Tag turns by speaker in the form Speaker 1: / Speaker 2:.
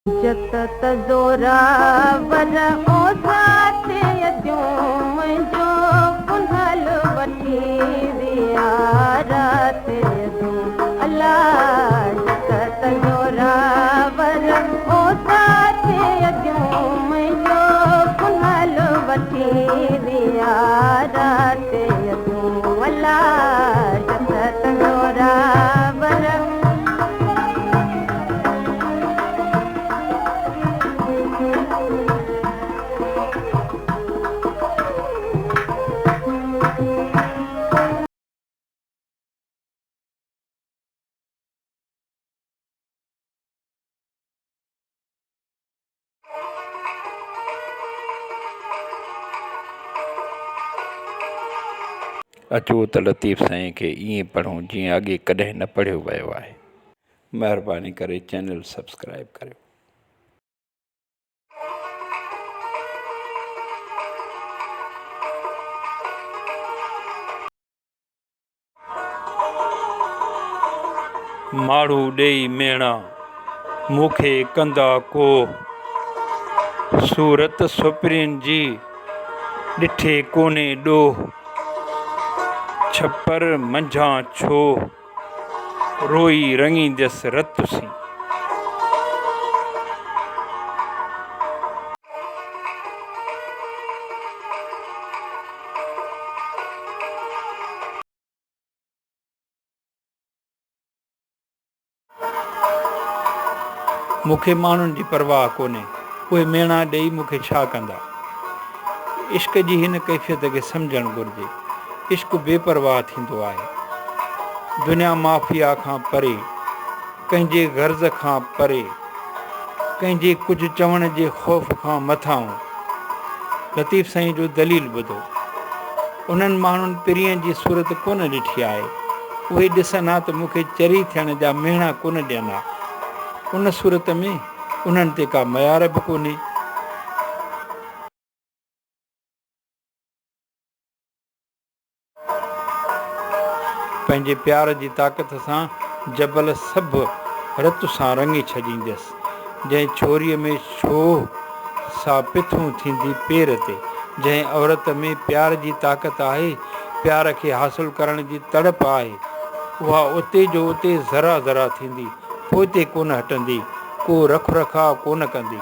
Speaker 1: جت ته زوراور اوسات اديون منهنجو ڪنهل وٺي ويا رات اديون الا جت ته زوراور اوسات اديون منهنجو ڪنهل وٺي ويا رات اديون الا جت ته زوراور.
Speaker 2: اچو ته لطيف سائين کي ائين پڙهون جيئن اڳي ڪڏهن نه پڙهيو ويو آهي. مهرباني ڪري چينل سبسڪرائيب ڪريو. ماڙهو ڏيئي ميڻا، مون کي ڪندا ڪوهه. صورت سپرين جي، ڏٺي ڪونهي ڏوهه. ڇپر منجهان ڇوهه. روئي رڱينديس رت سين. مون کي ماڻهن جي پرواهه ڪونهي، اهي ميڻا ڏيئي مون کي ڇا ڪندا؟ عشق جي هن ڪيفيت کي سمجهڻ گهرجي. عشق بي پرواهه ٿيندو آهي. دنيا مافيا کان پري، ڪنهن جي غرض کان پري، ڪنهن جي ڪجهه چوڻ جي خوف کان مٿانهون. لطيف سائين جو دليل ٻڌو. انهن ماڻهن پرينء جي صورت ڪونه ڏٺي آهي. اهي ڏسن ها ته مون کي چري ٿيڻ جا مهڻا ڪونه ڏين ها. ان صورت ۾ انهن تي ڪا ميار به ڪونهي. پنهنجي پيار جي طاقت سان جبل سڀ رت سان رڱي ڇڏينديس. جنهن ڇوريء ۾ ڇوهه، سا پٿون ٿيندي پير تي. جنهن عورت ۾ پيار جي طاقت آهي، پيار کي حاصل ڪرڻ جي تڙپ آهي، اها اتي جو اتي ذرا ذرا ٿيندي، پوئتي ڪونه هٽندي، ڪو رک رکاء ڪونه ڪندي.